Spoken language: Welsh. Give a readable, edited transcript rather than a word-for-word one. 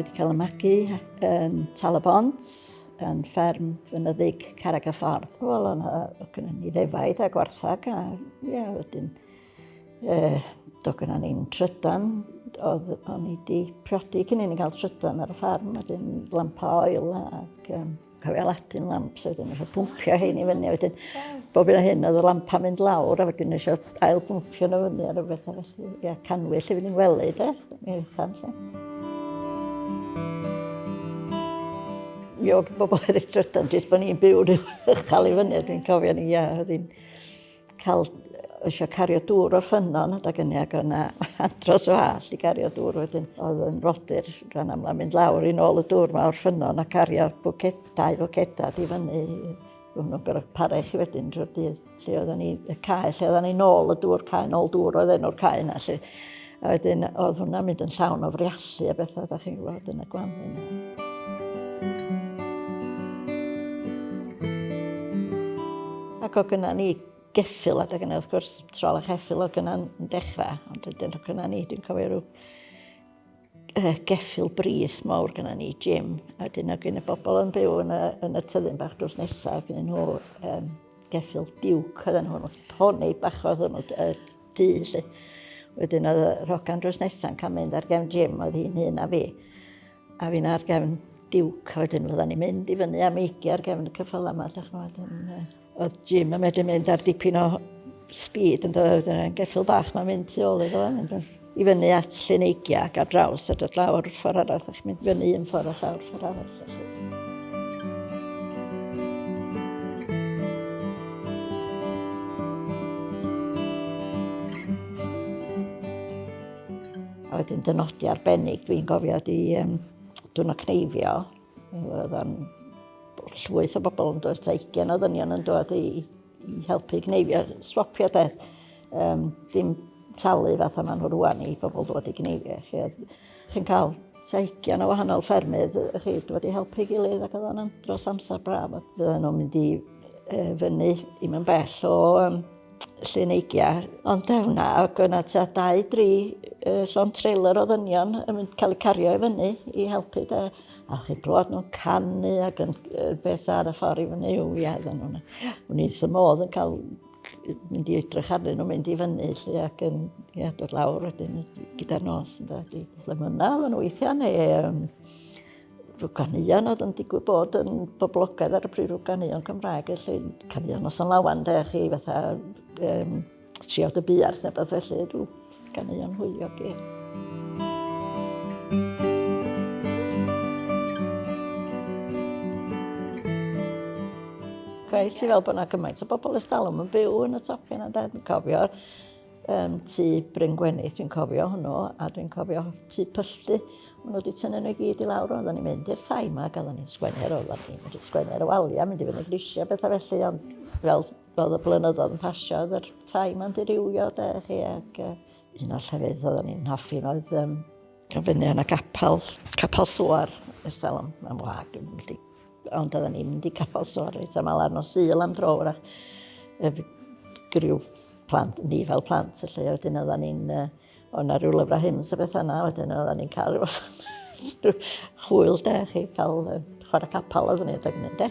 Wedi cael y magu yn Tal-y-bont, yn fferm fynyddig Carreg y Ffordd. Wel, oedd gynnon ni ddefaid a gwarthag a ie, wedyn do gynnon ni'n trydan. Oedd, o'n i wedi priodi cyn i ni gael trydan ar y ffarm, wedyn lampa oil ac cofio Aladdin lamps, a wedyn eisiau pwmpio hein i fyny, a wedyn bob un o hyn oedd y lampa mynd lawr, a wedyn eisiau ail bwmpio nhw fyny a rhywbeth, a felly, ia, canwyll i fynd i'n gwely, de, mi uchan, lle. Mi oedd bobl eraill drydan, jyst bod ni'n byw rhyw uchel i fyny, dwi'n cofio ni, ia, oedd hi'n cael eisiau cario dŵr o'r ffynnon adag hynny ac o'na andros o all i gario dŵr wedyn. Oedd yn rodyr rhan amla mynd lawr i nôl y dŵr ma o'r ffynnon a cario bwced, dau fwcedad i fyny. O'n nhw'n gorfod para i chi wedyn drwy'r dydd. Lle oedden ni, y cae, lle oedden ni nôl y dŵr, cae nôl dŵr oedd enw'r cae yna. Lle. A wedyn oedd hwnna'n mynd yn llawn o friallu a bethau, da chi'n gwybod, yn y gwanwyn. Ac o gynna ni geffyl adeg yna, wrth gwrs, trol a cheffyl o gynna'n dechrau, ond wedyn o gynna ni, dwi'n cofio rhyw geffyl brith mawr gynna ni, Jim, a wedyn o gyn y bobl yn byw yn y, yn y tyddyn bach drws nesaf, gynnu nhw um, geffyl diwc oedden nhw, poni bach oedd nhw, du 'lly. Wedyn oedd yr hogan drws nesa'n cael mynd ar gefn Jim, oedd hi'n hyn a fi. A fi'n ar gefn Duke, a wedyn fydda ni'n mynd i fyny am eigiau ar gefn y ceffylau yma, dych chi'n wedyn, oedd Jim yn medru mynd ar dipyn o speed yn dod, wedyn geffyl bach mae'n mynd tu ôl iddo, mynd i fyny at Llyn Eigiau ac ar draws a dod lawr ffordd arall, ddech chi'n mynd fyny un ffordd a llawr ffordd arall. Felly. A wedyn dynodi arbennig dwi'n gofio di um, diwrnod cneifio. Oedd o'n llwyth o bobl yn dod, 20 o ddynion yn dod i, i helpu gneifio, swapio de. Um, dim talu fatha maen nhw rwan i bobl dod i gneifio. Chi, chi'n cael 20 o wahanol ffermydd, chi dod i helpu gilydd ac oedd o'n dros amser braf. Fydden nhw'n mynd i fyny i mewn bell o um, Llyn Eigia. Ond hwnna, ac yna tua 2-3 llond trailer o ddynion yn mynd cael eu cario i fyny i helpu de. A chi'n clywed nhw'n canu ac yn beth ar y ffordd i fyny, o ia, oedden nhw'n... O'n i wrth y modd yn cael mynd i edrych arnyn nhw'n mynd i fyny lle ac yn ia, dod lawr wedyn gyda'r nos yn dod i lemyna oedden nhw weithiau neu um, rhyw ganeuon oedd yn digwydd bod yn boblogaidd ar y pryd rhyw ganeuon Cymraeg felly caneuon Noson Lawen de chi fatha um, Triawd y Buarth neu beth felly rhyw ganeuon hwyliog i. Gwaith i fel bod yna gymaint o bobl ers talwm yn byw yn y top yna, dwi'n cofio um, tŷ Bryn Gwenith, dwi'n cofio hwnnw, a dwi'n cofio tŷ Pylldu. Maen nhw wedi tynnu nhw i gyd i lawr, oedden ni'n mynd i'r tai yma, ac oedden ni'n sgwennu ar oedden ni'n mynd i sgwennu ar y waliau, mynd i fyny grisiau, bethau felly, ond fel, fel y blynyddoedd yn pasio, oedd yr tai yma'n dirywio, de, chi, ac uh, un o'r llefydd oedden ni'n hoffi oedd um, fyny yna gapel, capel Soar, ers talwm, mae'n wag, dwi'n mynd i Ond oedden ni'n mynd i Capel Soar reit aml ar nos Sul am dro wrach. Griw plant, ni fel plant, felly wedyn oedden ni'n... Uh, o'n na rhyw lyfrau hymns a bethau yna, wedyn oedden ni'n cael rhyw chwyl de, chi cael uh, chwarae capel oedden ni'n deg de.